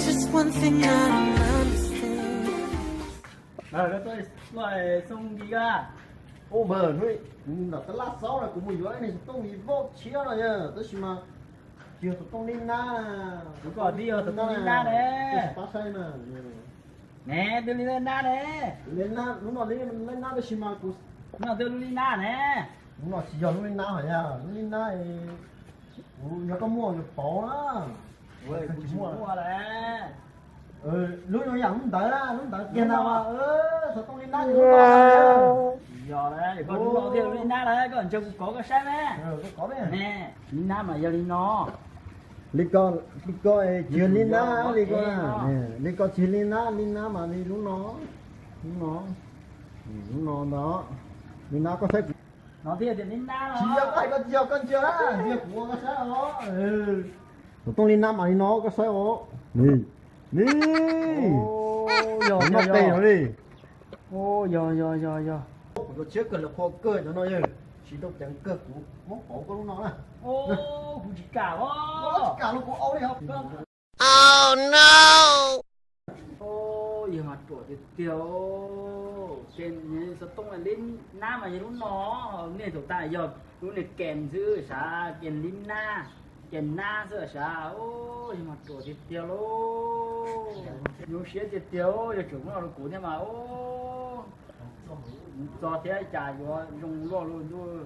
Just one thing I don't understand. Ua npawg, hnub ntawm tab laj xaub no kuv mus yuav ib niag xov tooj li vauj tshiab no yog, tab sis mas tsis yog xov tooj lib nab. Kuv kom twb yog xov tooj lib nab ne. Pab saib na. Ne, twb li lib nab ne. Lib nab, lub no lib nab tab sis mas kuv, no twb lub lib nab ne. Lub no tsis yog lub lib nab hos yog lub lib nab. Kuv yog koj muaj yuav pauv na. Kuv tsis muaj lawm. Lub no yam lub ntawd na, lub ntawd kiag ntag mas, xov tooj lib nab lub no. Yog lawm, koj lub no thiaj lub lib nab lawm, koj ntshe kuv kov koj saib ne. Kov ne. Lib nab mas yog li no. Li ko, li ko tsis yog lib nab li ko. Li ko tsis yog lib nab, lib nab mas li lub no. Lub no, lub no ntag. Lib nab koj saib kuv. No thiaj tias lib nab los. Tsis yog, koj hais koj tsis yog, koj ntsia na, ntsia kuv ua koj saib os. Xov tooj lib nab mas li no koj saib os. Ni, ni. Yog, yog, yog. Yog, yog, yog, yog. Kuv tus tshiab kawg los qhuav kawg cov no yog tsis tau ceev kawg, kuv muab pauv koj lub no na. Kuv tsis kam os. Tsis kam los kuv au li os. Yog mas ruam tiag tiag. Ces xov tooj lib nab mas yog lub no, nej thaum tas yog lub niag kem xwb sav, kem lib nab, kem nab xwb sav. Yog mas ruam tiag tiag lauj. Nyuaj siab tiag tiag, yog tsum muab no rau kuv thiab mas. Txog thiab cas yuav zoo luaj luaj ntuj.